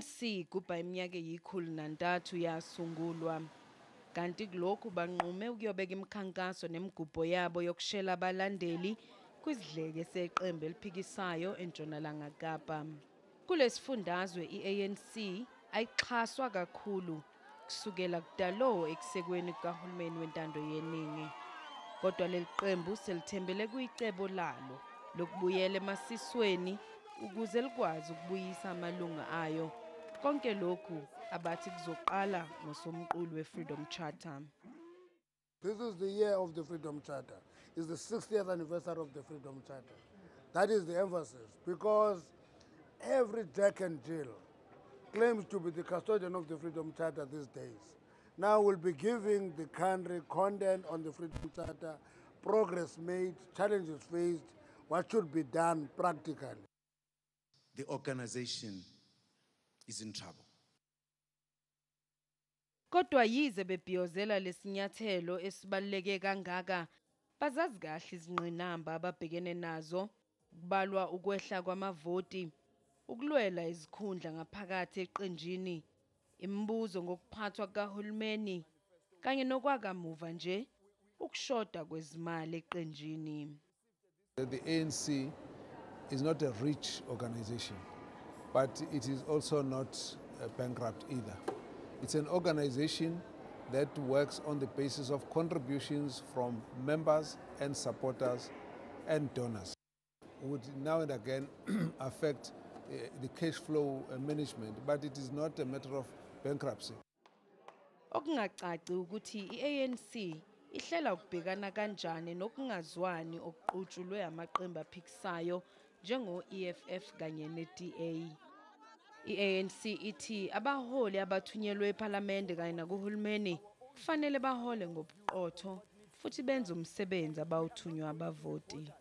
I-ANC igubha iminyaka eyi-103 yasungulwa. Kanti kulokhu banqume ukuyobeka imikhankaso nemigubho yabo yokushela abalandeli kwizidleke seqembu eliphikisayo eNtshonalanga Kapa. Kulesifundazwe i-ANC ayixhaswa kakhulu kusukela kudalo ekusekweni kukahulumeni wentando yeningi. Kodwa leli qembu selithembele kuyicebo lalo lokubuyela emasisweni ukuze likwazi ukubuyisa amalungu ayo. Konke lokhu abathi kuzoqala ngosomqulu we-Freedom Charter. This is the year of the Freedom Charter. It's the 60th anniversary of the Freedom Charter. That is the emphasis, because every Jack and Jill claims to be the custodian of the Freedom Charter these days. Now we'll be giving the country content on the Freedom Charter, progress made, challenges faced, what should be done practically. The organization is in trouble. Kodwa yize bebhiyozela lesinyathelo esibaluleke kangaka, bazazi kahle izingqinamba ababhekene nazo, kubalwa ukwehla kwamavoti, ukulwela izikhundla ngaphakathi eqenjini, imibuzo ngokuphathwa kukahulumeni, kanye nokwakamuva nje ukushoda kwezimali eqenjini. The ANC is not a rich organization, but it is also not bankrupt either. It's an organization that works on the basis of contributions from members and supporters and donors. Would now and again affect the cash flow management, but it is not a matter of bankruptcy. Okungacaci ukuthi i-ANC ihlela ukubhekana kanjani nokungazwani okuqutshulwe amaqembu aphikisayo njengo-EFF kanye ne-DA. I-ANC ithi abaholi abathunyelwe ePhalamende kanye nakuhulumeni kufanele bahole ngobuqotho futhi benze umsebenzi abawuthunywa abavoti.